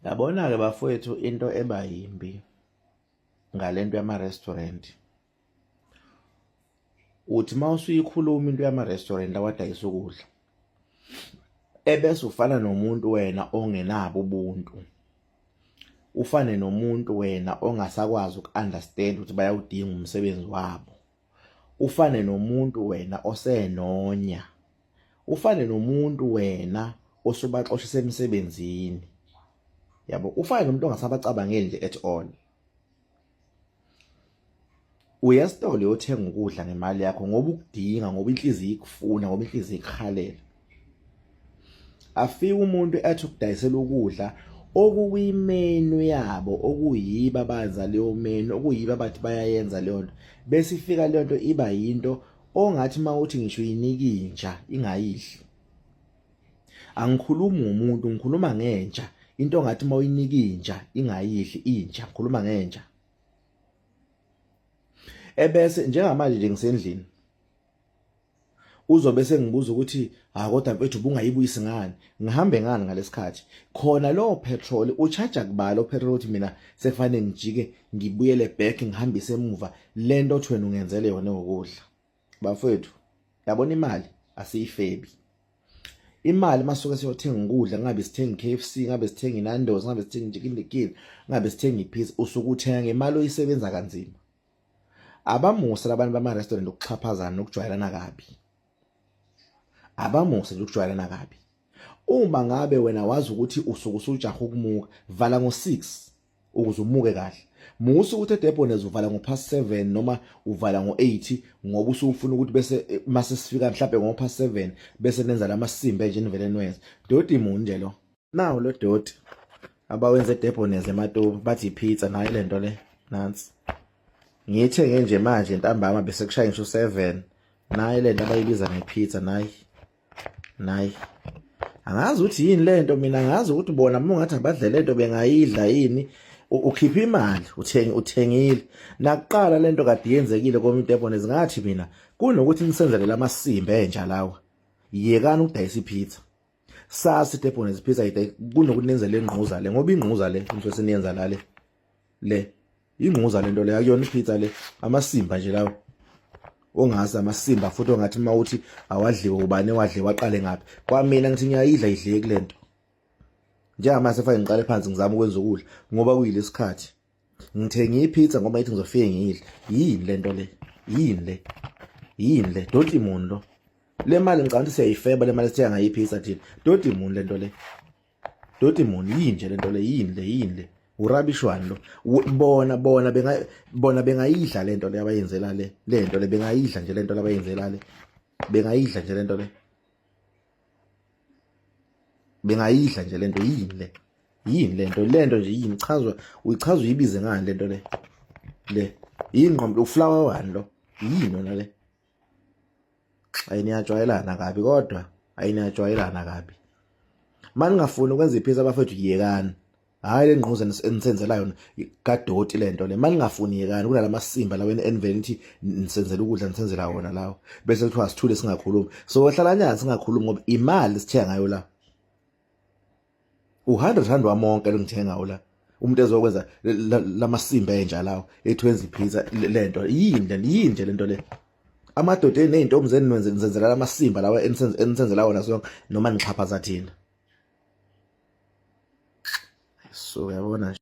Yabona-ke bafowethu into eba yimbi ngalento yama-restaurant uthi uma usuyikhuluma into yama-restaurant awadayisa ukudla ebese ufana nomuntu wena ongenabo ubuntu ufane nomuntu wena ongasakwazi uku-understand ukuthi bayawudinga umsebenzi wabo ufane nomuntu wena osenonya ufane nomuntu wena osubaxoshisa emsebenzini yabo ufane nomuntu ongasabacabangeli nje at all uya esitolo uyothenga ukudla ngemali yakho ngoba ukudinga ngoba inhliziyo ikufuna ngoba inhliziyo ikuhalela afike umuntu ethi ukudayisela ukudla okukuyimenu yabo okuyiba bayenza leyo menu okuyiba bathi bayayenza leyo nto bese ifika leyo nto iba yinto ongathi uma uthi ngisho uyinika inja ingayidli angikhulumi ngomuntu ngikhuluma ngenja into ongathi uma uyinika inja ingayidli inja ngikhuluma ngenja ebese njengamanje nje ngisendlini uzobe sengibuza ukuthi ha kodwa mfethu ubungayibuyisi ngani ngihambe ngani ngalesikhathi khona lowo petrol ucharge kubala upetrol ukuthi mina sekufanele ngijike ngibuyele back ngihambise emuva lento othi wena ungenzele yona ukudla bafethu yabona imali asiyifebi imali masuke siyothenga ukudla ngabe sithenga KFC ngabe sithenga iNando's ngabe sithenga chicken ngabe sithenga ipizza usuke uthenga ngemali oyisebenza kanzima abamusa labantu bama restaurant ukuxhaphazana nokujwayelana kabi abamusa nje ukujwayelana kabi uma ngabe wena wazi ukuthi usuke usujaha ukumuka vala ngo-6 ukuze umuke kahle musa ukuthi edebonez uvala ngo-past 7 noma uvala ngo-8 ngoba usufuna ukuthi bese eh, mase sifika mhlawumbe ngo-past 7 bese nenza lamasimba nje nivele niwenze doti muni nje lo nawu lo doti abawenza edebonez ematopo bathi ipizza nayo le nto le nansi ngiyithenge nje manje ntambama bese kushaya ngisho 7 nayi le nto abayibiza ngepizza nayi nayi angazi ukuthi yini lento mina angazi ukuthi bona uma ungathi abadle lento bengayidla yini ukhipha imali uthenge uthengile nakuqala lento kade yenzekile komuntu zingathi mina kunokuthi nisenzele lamasimba enja lawa yekani ukudayisa ipizza sasi Debonez pizza yide kunokuthi nenze le ngquza le ngoba ingquza le into esiniyenza la le le ingquza lento le akuyona ipizza le amasimba nje lawo ongazi amasimba futhi ongathi uma uthi awadliwe ubani wadle waqale ngaphi kwamina ngithi ngiyayidla idleki lento njengamanje sefake ngiqale phansi ngizama ukwenza ukudla ngoba kuyilesikhathi ngithenge ipizza ngoba ithi ngizofike ngiyidle yini lento le yini le yini le doti muni lo le mali ngicabanga ukuthi siyayifeba le mali esithenga ngayo ipizza thina doti muni lento le doti muni yini nje lento le yini le yini le urabishwani lo bona bona benga bona bengayidla lento le abayenzela le lento le bengayidla nje lento labayenzela le bengayidla nje lento le bengayidla nje lento yini le yini lento lento nje yini chazwa uyichaza uyibize ngani lento le le yingqondo uflower wani lo yini wona le ayiniyajwayelana kabi kodwa ayiniyajwayelana kabi maningafuni ukwenza iphisa abafethu yekani hhayi le ngquza enisenzela yona kadoti le nto le maningafuni yekani kunalamasimba lawa enivele nithi nisenzela ukudla nisenzela wona lawo bese kuthiwa sithule singakhulumi so hlala nyana singakhulumi ngoba imali sithenga ngayo la u-100 rand wami wonke lo ngithenga ngawo la umuntu ezokwenza lamasimba enja lawo ethi wenza ipizza lento yini le yini nje lento le amadoda eney'ntombi zenu nizenzela lamasimba lawa enisenzela wona sonke noma nixhaphaza thina so uyabona nje.